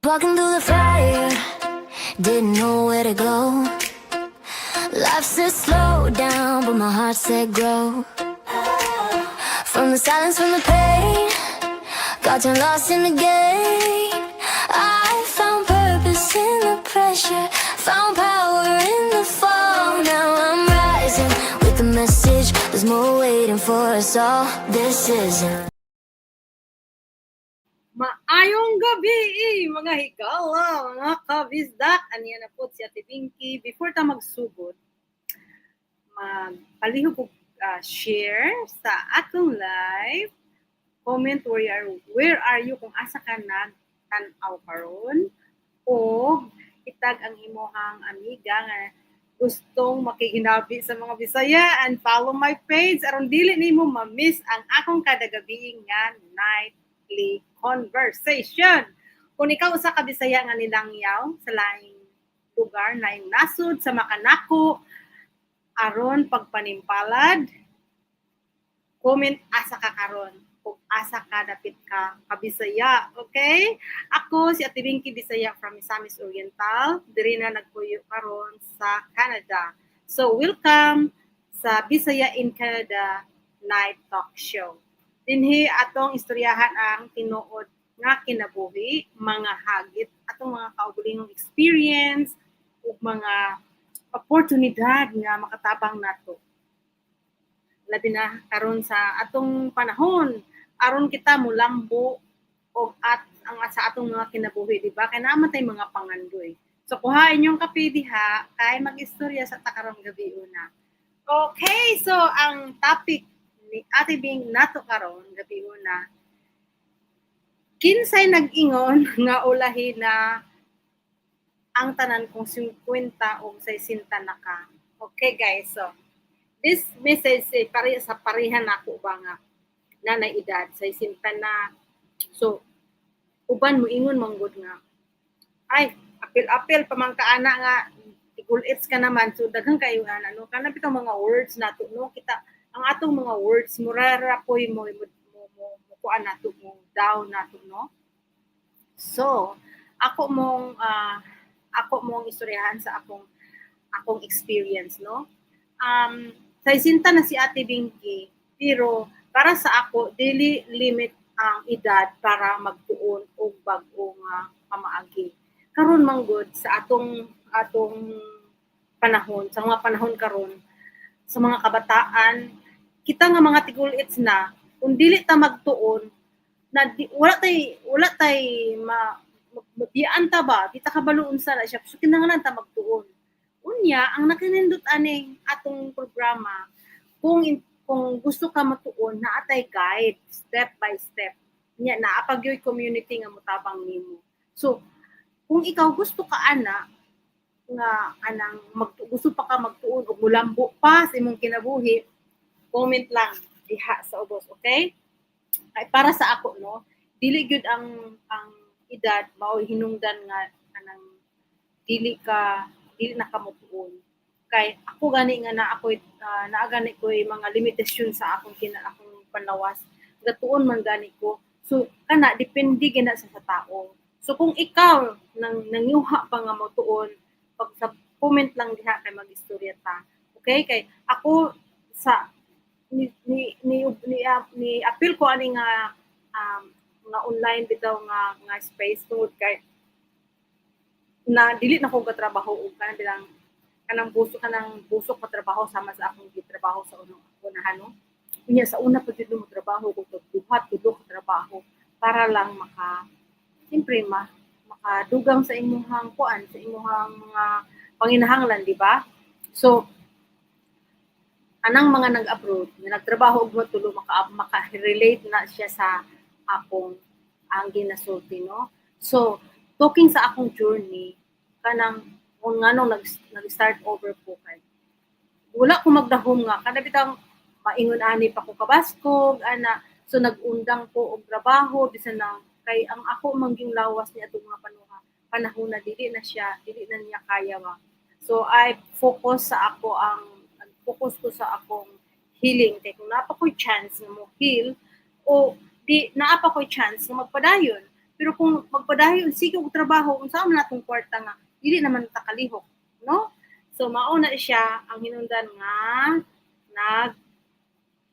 Walking through the fire, didn't know where to go. Life said slow down, but my heart said grow. From the silence, from the pain, got turned lost in the game. I found purpose in the pressure, found power in the fall. Now I'm rising with the message. There's more waiting for us all. This isn't. Maayong gabi, mga higala, mga kabisdak. Aniya na po si Ate Pinky. Before ta magsugod, magpalihog og share sa atong live. Comment where are you, kung asa ka nagtan-aw karon, o i-tag ang imuhang amiga nga gustong makiginabi sa mga Bisaya and follow my page aron dili nimo ma-miss ang akong kada gabi nga nightly conversation. Kung ikaw usa ka Bisaya nga nilangyaw sa laing lugar, laing nasod sa makanako aron pagpanimpalad, comment asa ka karon kung asa ka dapit ka kabisaya, okay? Ako si Ate Binky, Bisaya from Misamis Oriental, diri na nagpuyo karon sa Canada. So welcome sa Bisaya in Canada Night Talk Show. Dinhi atong istoryahan ang tinuod nga kinabuhi, mga hagit, atong mga kaugalingong experience ug mga oportunidad nga makatabang nato. Labi na karon sa atong panahon, aron kita mulambo og at ang sa atong mga kinabuhi, di ba? Kay naa man tay mga pangandoy. So kuha inyong kape diha kay mag-istorya sa ta karong gabi una. Okay, so ang topic ni Ate Bing nato karon gabi una: kinsay nag-ingon nga ulahi na ang tanan kung 50 o 60 na ka? Okay guys, so this message eh, pare sa pareha nako ba nga na na edad 60 na. So uban mo ingon manggod nga, "Ay, apil-apil pa man ka ana nga tigul-its ka naman." So daghan kayo ana, no? Kana bitaw mga words nato, no? Kita ang atong mga words, mura ra poy mo kuan nato, mo down nato, no? So ako mong istoryahan sa akong experience, no? 60 na si Ate Binky, pero para sa ako, dili limit ang edad para magtuon og bag-o nga pamaagi. Karon manggod sa atong panahon, sa mga panahon karon sa mga kabataan, kita nga mga tigul-its na, kung dili ta magtuon na di, wala tay ma mabiyaan ta ba, di ta kabalo unsa na siya. So kinahanglan ta magtuon. Unya ang nakinindot aning atong programa, kung gusto ka matuon, naa tay guide step by step nya, naa pa gyoy community nga motabang nimo. So kung ikaw gusto ka ana nga anang mag, gusto pa ka magtuon og mulambo pa sa imong kinabuhi, comment lang diha sa ubos, okay? Ay, para sa ako, no, dili gyud ang edad mao hinungdan nga anang dili na ka motuon. Kay ako gani nga na ako naa gani ko'y mga limitasyon sa akong panlawas, gatuon man gani ko. So kana depende gina sa tao. So kung ikaw nang nangyuha pa nga motuon, pag sa comment lang diha kay mag-istorya ta, okay? Kay ako sa ni appeal ko ani nga nga online bitaw nga nga space tungod kay na dili na ko gatrabaho og kanang bilang kanang busok ka trabaho sama sa akong gitrabaho sa unang unahan, no? Unya sa una pa jud mo trabaho ko tag duha, tulo ka trabaho para lang maka siyempre makadugang sa imuhang kuan, sa imuhang mga panginahanglan, di ba? So anang mga nag-abroad nga nagtrabaho og tulo, maka-relate na siya sa akong ang ginasulti, no? So talking sa akong journey, kanang kung nganong nag-start over po, kay wala ko magdahom nga kada bitang maingon ani pa ko kabaskog ana. So nag-undang ko og trabaho bisan na kay ang ako mangging lawas ni atong mga panuha panahon na dili na siya, dili na niya kaya ba. So I focus sa ako ang nag-focus ko sa akong healing, kay kung naa pa ko'y chance nga mo heal o di naa pa ko'y chance nga magpadayon. Pero kung magpadayon sige og trabaho, unsa man atong kwarta nga dili naman ta kalihok, no? So mao na siya ang hinungdan nga nag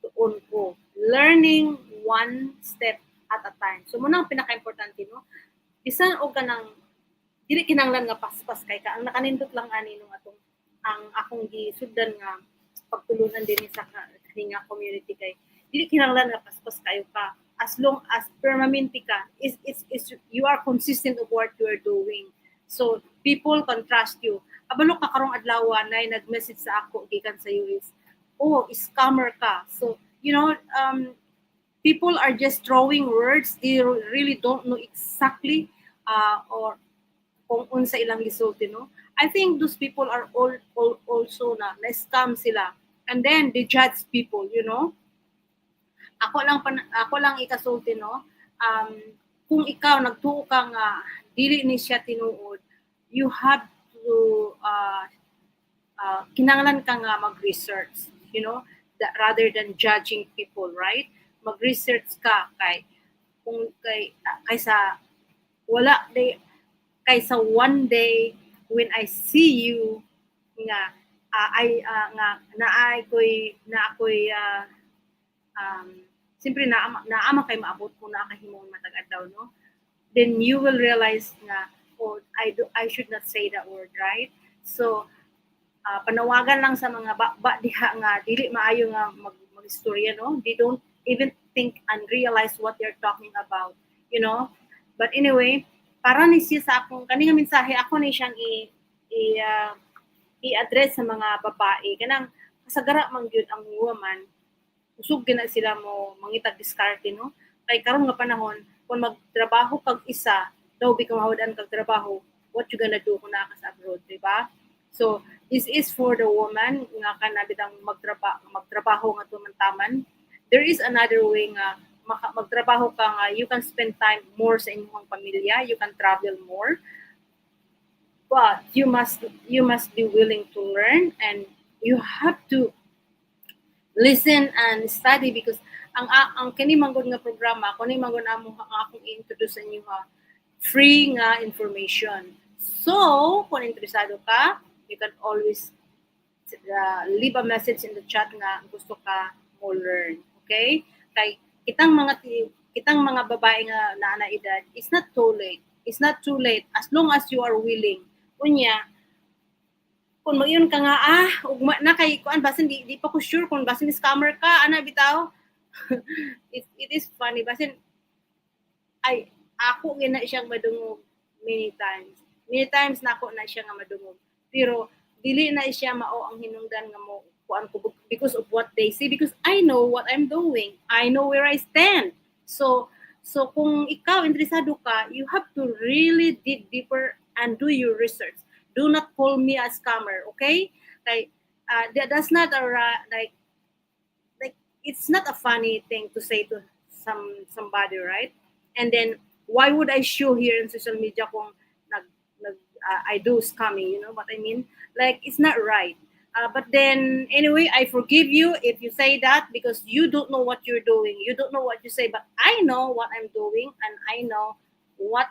tuon ko. Learning one step at a time. So mao na ang pinaka-importante, no? Bisan og kanang dili kinahanglan nga paspas kay ka. Ang nakanindot lang ani nung atong ang akong gisudlan nga pagtulunan din sa kani nga community kay dili kinahanglan nga paspas kayo ka, as long as permanente ka, is you are consistent of what you are doing, so people can trust you. Kabalo ka, karong adlaw nay nag-message sa ako gikan sa US, "Oh, scammer ka." So people are just throwing words. They really don't know exactly or kung unsa ilang gisulti, no? I think those people are all also na scam sila and then they judge people. Ako lang ikasulti, no, kung ikaw nagtuo ka nga dili ni siya tinuod, you have to kinahanglan ka nga mag-research that rather than judging people, right? Mag-research ka kay kung kay kaysa wala day, kaysa one day when I see you nga ay nga naay koy na ako'y siyempre naa man kay maabot mo na kahimong matag adlaw, no? Then you will realize nga, "Oh, I should not say that word," right? So panawagan lang sa mga ba diha nga dili maayo nga mag magistorya, no? They don't even think and realize what they're talking about. But anyway, para ni siya sa akong kani nga mensahe, ako ni siyang i i-address sa mga babae. Kanang kasagara man gyud ang woman, usog gina sila mo mangitag diskarte, no? Kay karon nga panahon, kung magtrabaho kag isa daw bi ka mahawad-an kag trabaho, what you gonna do kung naa ka sa abroad, di ba? So this is for the woman nga kana bitang magtrabaho nga tuman-taman. There is another way nga magtrabaho ka nga you can spend time more sa inyong pamilya, you can travel more, but you must be willing to learn and you have to listen and study because ang kini manggod nga programa, kini manggod amo ang akong i-introduce sa inyo ha, free nga information. So kung interesado ka, you can always leave a message in the chat nga gusto ka mo learn, okay? Kay kitang mga babae nga naa na edad, it's not too late. It's not too late as long as you are willing. Unya kung mag-iyon ka nga, "Ah, ugma na kay kuan, basin di pa ko sure kung basin scammer ka," ana bitaw. It is funny, basin ay ako gina siyang madungog many times. Many times na ako na siya nga madungog, pero dili na siya mao ang hinungdan nga mo kuan ko because of what they say, because I know what I'm doing. I know where I stand. So kung ikaw interesado ka, you have to really dig deeper and do your research. Do not call me a scammer, okay? Like that's not a like it's not a funny thing to say to somebody, right? And then why would I show here in social media kung nag nag I do scamming? You know what I mean? Like, it's not right. But then anyway, I forgive you if you say that because you don't know what you're doing. You don't know what you say, but I know what I'm doing and I know what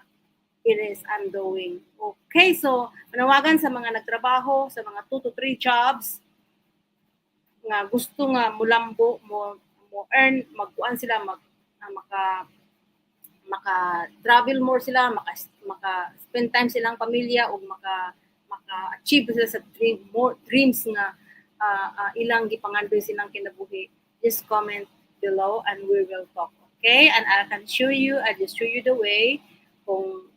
it is I'm doing. Okay, so manawagan sa mga nagtrabaho, sa mga 2 to 3 jobs nga gusto nga mulambo, mo earn, magkuan sila, mag maka maka travel more sila, maka spend time silang pamilya ug maka achieve sila sa dream more dreams nga ilang gipangandoy silang kinabuhi. Just comment below and we will talk. Okay? And I can show you, I just show you the way kung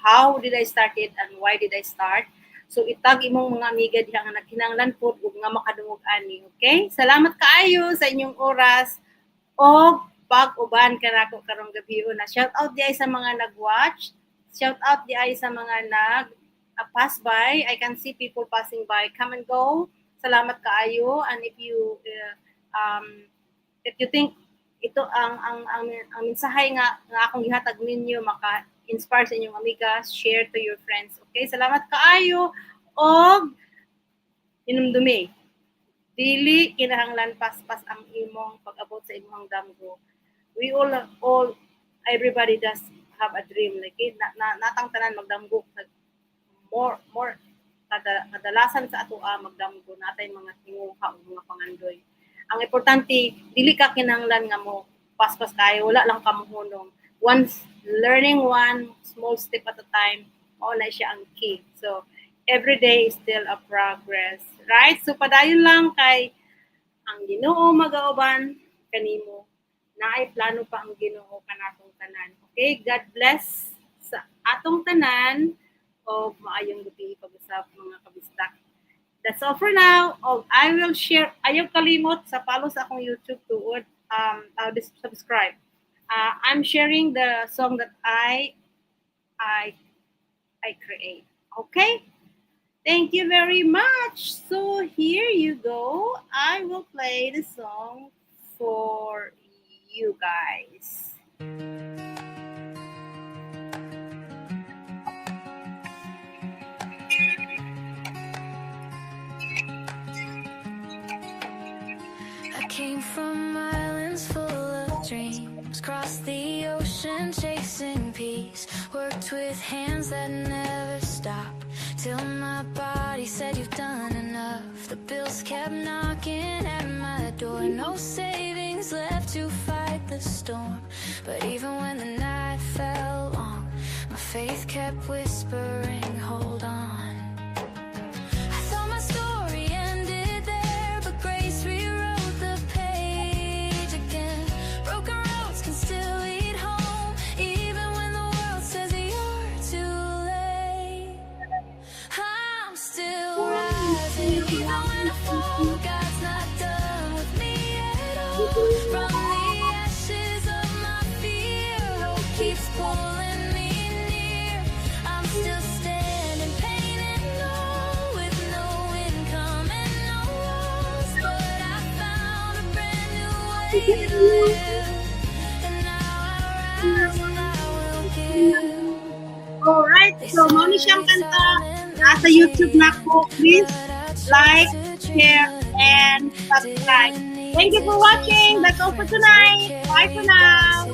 how did I start it and why did I start. So itag imong mga amiga diha nga nagkinahanglan pod ug nga makadungog ani, okay? Salamat kaayo sa inyong oras og pag-uban kanako karong gabi na. Shout out diay sa mga nag-watch. Shout out diay sa mga nag pass by. I can see people passing by, come and go. Salamat kaayo, and if you think ito ang mensahe nga akong gihatag ninyo maka inspire sa inyong amiga, share to your friends. Okay? Salamat kaayo og hinumdumi. Dili kinahanglan paspas ang imong pag-abot sa imong damgo. We all Everybody does have a dream. Like, eh, na natang tanan magdamgo more kadalasan sa ato magdamgo natay mga tinguha o mga pangandoy. Ang importante, dili ka kinahanglan nga mo paspas kayo, wala lang ka mohunong. Once learning one small step at a time, mao na siya ang key. So, every day is still a progress. Right? So, padayon lang kay ang Ginoo magauban kanimo. Naay plano pa ang Ginoo kanatong tanan. Okay? God bless sa atong tanan o maayong gabi pag-usap, mga kabistak. That's all for now. Oh, I will share. Ayaw kalimot sa follow sa akong YouTube tuod. Subscribe. I'm sharing the song that I create. Okay? Thank you very much. So here you go. I will play the song for you guys. I came from islands full of dreams, crossed the ocean chasing peace, worked with hands that never stop, till my body said, "You've done enough." The bills kept knocking at my door, no savings left to fight the storm. But even when the night felt long, my faith kept whispering, "Hold on." I thought my story ended there, but grace rewrote the page again. Broken roads can still lead home, even when the world says you're too late. I'm still rising, even when I fall. God's not done with me at all. From the ashes of my fear, hope keeps pulling me near. I'm still standing, pain and all, with no income and no walls. But I found a brand new way to live, and now I rise and I will give. Alright, so mao ni siyang kanta. Nasa YouTube na ko. Please like, share, and subscribe. Thank you for watching. That's all for tonight. Bye for now.